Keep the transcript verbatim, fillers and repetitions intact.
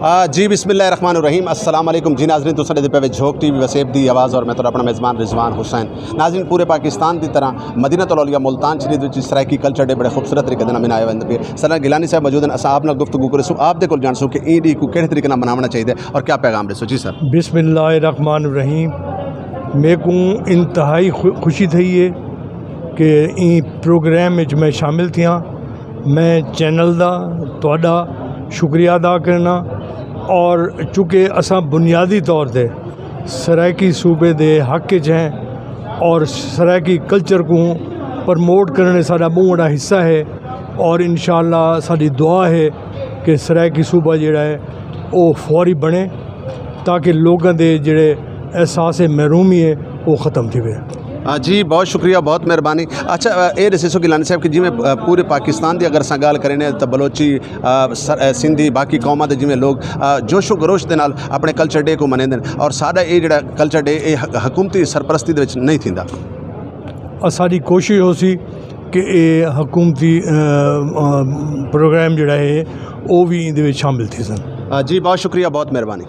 آ، جی، بسم اللہ الرحمن الرحیم۔ السلام علیکم جی ناظرین، تساں ݙیہدے پئے وے جھوک ٹی وی وسیب دی آواز اور میں تہاݙا اپݨا میزبان رضوان حسین۔ ناظرین، پورے پاکستان دی طرح مدینۃ الاولیاء ملتان شریف وچ سرائیکی کلچر ڈے بڑے خوبصورت طریقے دے نال منایا ویندا پئے۔ ساݙے نال گیلانی صاحب موجود ہن، اساں آپ نال گفتگو کریسوں، آپ دے کول ڄاݨسوں کہ ایں ݙینھ کوں کیڑھے طریقے نال مناوݨا چاہیدا ہے اور کیا پیغام ݙیسو۔ جی سر۔ بسم اللہ الرحمن الرحیم۔ میکوں انتہائی خو-، خوشی تھئی ہے کہ ایں پروگرام وچ میں شامل تھیاں۔ میں چینل دا تہاݙا شکریہ ادا کرنا، اور چونکہ اساں بنیادی طور تے سرائیکی صوبے دے حق وچ ہیں اور سرائیکی کلچر کوں پروموٹ کرݨ ساݙا ٻہوں وݙا حصہ ہے، اور انشاءاللہ ساݙی دعا ہے کہ سرائیکی صوبہ جیڑھا ہے او فوری بݨے، تاکہ لوکاں دے جیڑھے احساس محرومی ہے او ختم تھیوے۔ آ، جی، بہت شکریہ، بہت مہربانی۔ اچھا، آ، اے ݙسیسو گیلانی صاحب کہ جیویں، آ، پورے پاکستان دی اگر اساں ڳالھ کرینے تاں بلوچی، آ، سر-، آ، سندھی، باقی قوماں دے جیویں لوگ، آ، جوش و خروش دے نال اپݨے کلچر ڈے کوں منیندن، اور ساݙا اے جیڑھا کلچر ڈے اے ح-، حکومتی سرپرستی دے وچ نہیں تھیندا۔ اساݙی کوشش ہوسی کہ اے حکومتی، آ، آ، پروگرام جیڑھا ہے او وی ایندے وچ شامل تھیسن۔ آ، جی، بہت شکریہ، بہت مہربانی۔